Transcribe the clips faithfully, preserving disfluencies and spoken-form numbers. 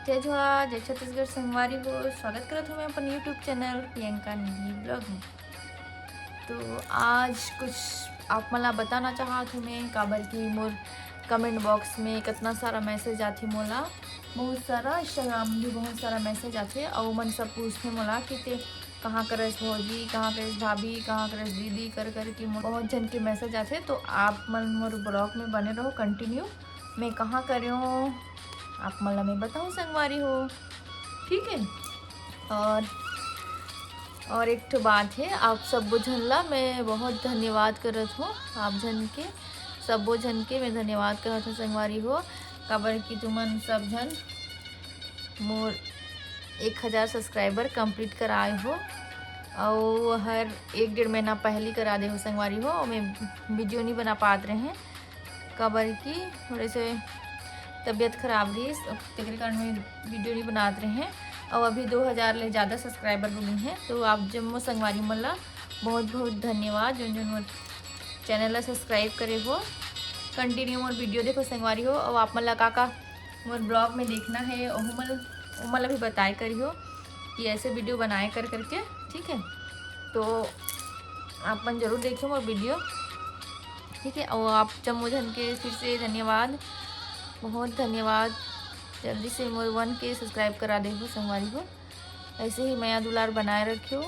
जय जोहार, जय छत्तीसगढ़ संगवारी हो। स्वागत करत हूँ मैं अपन YouTube चैनल प्रियंका निधि ब्लॉग में। तो आज कुछ आप मन ला बताना चाहत हूँ मैं, काबर कि मोर कमेंट बॉक्स में कितना सारा मैसेज आथे मोला, बहुत सारा। इंस्टाग्राम भी बहुत सारा मैसेज आथे, अउ मन सब पूछथे मोला कि ते कहाँ करस भौजी, कहाँ करस भाभी, कहाँ करस दीदी कर कर के मोर बहुत झन के मैसेज आथे। तो आप मन मोर ब्लॉग में बने रहो कंटिन्यू। मैं कहाँ करे हूँ आप मन ला मैं बताऊँ संगवारी हो, ठीक है। और और एक ठो बात है, आप सब्बो झन ला मैं बहुत धन्यवाद करत हूँ, आप झन के, सब्बो झन के मैं धन्यवाद करत हूँ संगवारी हो, काबर कि तुमन सब झन मोर एक हजार सब्सक्राइबर कंप्लीट कराए हो, अउ हर एक डेढ़ महीना पहली करा दे हो संगवारी हो। मैं वीडियो नहीं बना पात रहे, काबर कि थोड़े से तबीयत खराब रहिस, तेकरे कारण मैं वीडियो नहीं बनात रहे। अउ अभी दो हजार ले ज़्यादा सब्सक्राइबर हो गए हैं, तो आप जम्मो संगवारी मन ला बहुत बहुत धन्यवाद, जोन जोन मोर चैनल ला सब्सक्राइब करे हो। कंटिन्यू मोर वीडियो देखो संगवारी हो, अउ आप मन ला का का मोर ब्लॉग में देखना है, ओहू मन, ओमन ला भी बताए करियो कि ऐसे वीडियो बनाए कर करके, ठीक है। तो आप मन जरूर देखियो मोर वीडियो, ठीक है। और आप जम्मो झन के फिर से धन्यवाद, बहुत धन्यवाद। जल्दी से मोर वन के सब्सक्राइब करा दे हो संगवारी हो। ऐसे ही मया दुलार बनाए रखियो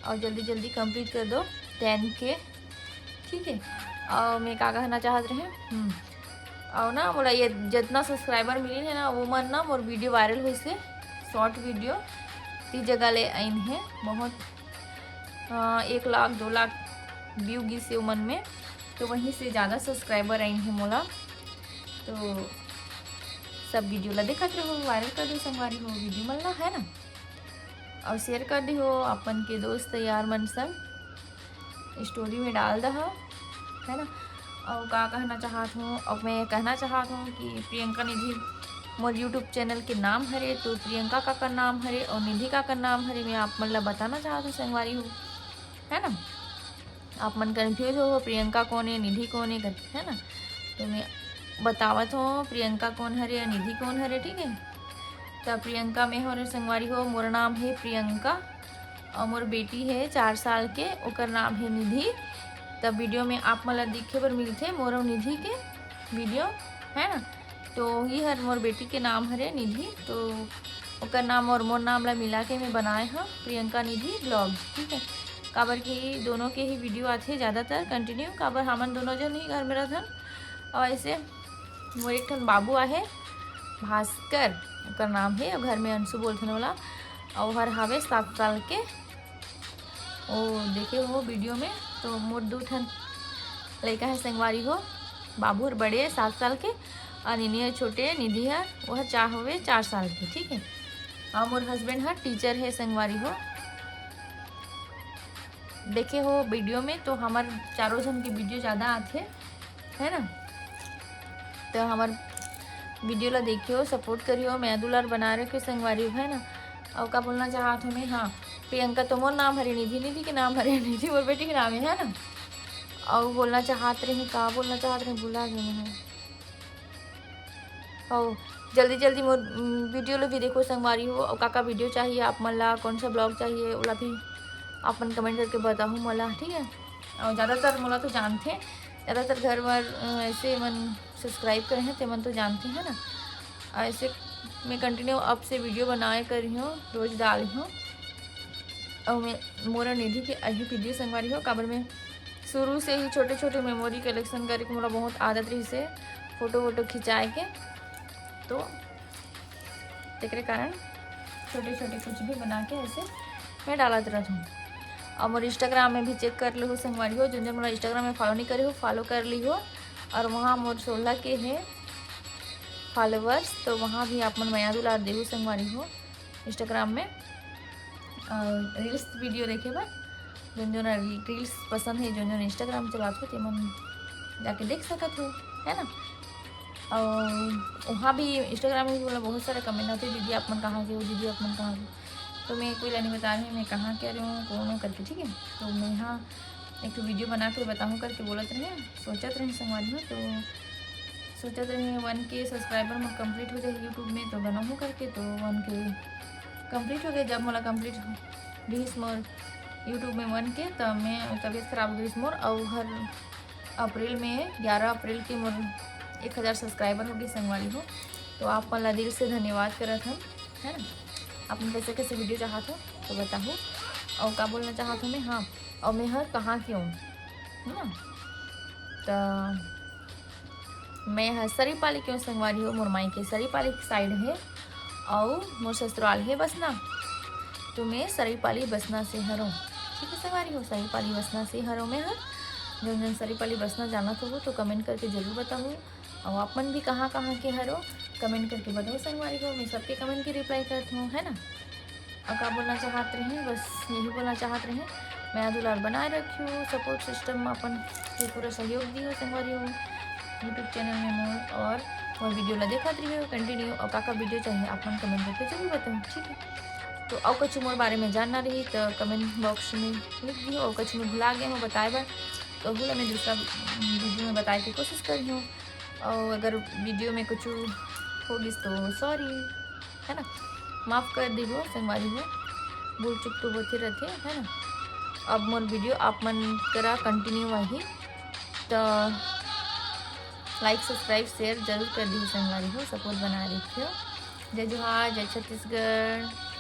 और जल्दी जल्दी कंप्लीट कर दो टेन के, ठीक है। और मैं का कहना चाहत रहे, हम्म, और ना मोला ये जितना सब्सक्राइबर मिली है ना, वो मन ना मोर वीडियो वायरल हुई से शॉर्ट वीडियो ती जगह ले आइन है, बहुत अ, एक लाख दो लाख व्यू गिस हे ओमन में, तो वहीं से ज़्यादा सब्सक्राइबर आइन हे मोला। तो सब वीडियो ला देखत रहो, वायरल कर दो संगवारी हो वीडियो मन ला, है ना। और शेयर कर दी हो अपन के दोस्त यार मन संग, स्टोरी में डाल दहा, है ना। और का कहना चाहत हूँ, अब मैं कहना चाहत हूँ कि प्रियंका निधि मोर यूट्यूब चैनल के नाम हरे, तो प्रियंका काकर नाम हरे और निधि काकर नाम हरे, मैं आप मन ला बताना चाहत हूँ संगवारी हो, है ना। आप मन कन्फ्यूज हो प्रियंका कौन है, निधि कौन है करके, है ना। तो मैं बतावत हूँ प्रियंका कौन हरे और निधि कौन हरे, ठीक है। तो प्रियंका मैं हो रे संगवारी हो, मोर नाम है प्रियंका और मोर बेटी है चार साल के, ओकर नाम है निधि। तब वीडियो में आप मन ला दिखे बर मिलथे मोर और निधि के वीडियो, है ना। तो ही हर मोर बेटी के नाम हरे निधि, तो ओकर नाम और मोर नाम ला मिला के मैं बनाए हव प्रियंका निधि ब्लॉग, ठीक है। काबर कि दोनों के ही वीडियो आथे ज़्यादातर कंटिन्यू, काबर हमन दोनों जन ही घर में रहथन। और ऐसे मोर एक ठन बाबू आहे भास्कर, ओकर नाम हे, घर में अंशु बोलथन ओला। और हर हावे सात साल के, ओ देखे हो वीडियो में, तो मोर दू ठन लइका है संगवारी हो, बाबू हर बड़े है सात साल के, और निनी हर छोटे है, निधि हर, वो हर चार हवे चार साल के, ठीक है। और मोर हस्बैंड हर टीचर है संगवारी हो। देखे हो वीडियो में, तो हमार चारों जन के वीडियो ज़्यादा आथे, है ना। तो हमार वीडियो ला देखियो, सपोर्ट करियो, मया दुलार बनाए रखियो संगवारी हो, है ना। और का बोलना चाहत हूँ मैं, हाँ, प्रियंका तो मोर नाम हरे, निधि निधि के नाम हरे, निधि मोर बेटी के नाम है, है ना। और बोलना चाहत रही, का बोलना चाहत रही, भुला गई मैं। और जल्दी जल्दी मोर वीडियो ला भी देखो संगवारी हो, और का का वीडियो चाहिए आप मन ला, कौन सा ब्लॉग चाहिए, ओला भी आप मन कमेंट करके बताहू मोला, ठीक है। और ज़्यादातर मोला तो जानथे, ज़्यादातर घर वर अ, ऐसे मन सब्सक्राइब करे हैं, ते मन तो जानथे, है ना। और ऐसे मैं कंटिन्यू अब से वीडियो बनाए कर रही हूँ, रोज डाल रही हूँ। और मैं मोर निधि के अही वीडियो संगवारी हो, काबर मैं शुरू से ही छोटे छोटे मेमोरी कलेक्शन करे के मोला बहुत आदत रही से फोटो वोटो खिंचाए के, तो तेकरे कारण छोटे छोटे कुछ भी बना के ऐसे मैं डालत रहत हूँ। और मोर इंस्टाग्राम में भी चेक कर लिहो संगवारी हो, जोन जोन मोला इंस्टाग्राम में फॉलो नहीं करे हो, फॉलो कर लिहो। और वहाँ मोर सोलह के है फॉलोअर्स, तो वहाँ भी आप मन मया दुलार देहू संगवारी हो इंस्टाग्राम में। और रील्स वीडियो देखे बर, जोन जोन रील्स पसंद है, जोन जोन इंस्टाग्राम चलात हो, ते मन जाके देख सकत हो, है ना। और वहाँ भी इंस्टाग्राम में भी बोला बहुत सारा कमेंट आते, "दीदी आप मन कहाँ के हो, दीदी आप मन कहाँ के हो?" तो मैं कोई ला नहीं बता रही मैं कहाँ के रही हूँ, कौन हूँ करके, ठीक है। तो मैं यहाँ एक ठो वीडियो बना के बताऊँ करके बोलत रहे, सोचत रहे संगवारी हो, तो सोचत रहे वन के सब्सक्राइबर मोर कंप्लीट हो जाए यूट्यूब में, तो बनाहूँ करके, तो वन के कंप्लीट हो गए। जब मोला कंप्लीट रहिस मोर यूट्यूब में वन के, तो मैं तबीयत खराब हो गई मोर, और हर अप्रैल में, ग्यारह अप्रैल के मोर एक हज़ार सब्सक्राइबर हो गए संगवारी हो। तो आप मन ला दिल से धन्यवाद करत हन, है ना, आप मन कैसे कैसे वीडियो चाहत हो तो बताहू। और का बोलना चाहत हूँ मैं, हाँ, और मैं हर कहाँ के हूँ, है ना, तो मैं ह सरीपाली के हूँ संगवारी हो, मोर माई के सरीपाली के साइड है, अउ मोर ससुराल है बसना, तो मैं सरीपाली बसना से हरों। ठीक है संगवारी हो, सरीपाली बसना से हरों मैं ह। जौन जौन सरीपाली बसना जानत हो तो कमेंट करके जरूर बताहू, अउ आप मन भी कहाँ कहाँ के हरो कमेंट करके बताओ संगवारी हो, मैं सबके कमेंट के रिप्लाई करत हूँ, है ना। और का बोलना चाहत रहे, बस यही बोलना चाहत रहे, मैं दुलार बनाए रखियो, सपोर्ट सिस्टम में अपन के पूरा सहयोग दियो संगवारी हो, यूट्यूब चैनल में मोर और मोर वीडियो ला देखत रहियो कंटिन्यू। और का का वीडियो चाहिए आप मन कमेंट करके जरूर बताओ, ठीक है। तो और कुछ मोर बारे में जानना रही तो कमेंट बॉक्स में लिख दियो, और कुछ मैं भुला गया हूँ बताए बर, तो ओहू ला मैं दूसरा वीडियो में बताए के कोशिश करियो। और अगर वीडियो में कुछ हो गिस तो सॉरी, है ना, माफ़ कर दिहो संगवारी हो, भूल चूक तो होते रहते, है ना। अब मोर वीडियो आप मन करा कंटिन्यू आही, तो लाइक, सब्सक्राइब, शेयर जरूर कर दिहो संगवारी हो, सपोर्ट बना रखियो। जय जोहार, जय छत्तीसगढ़।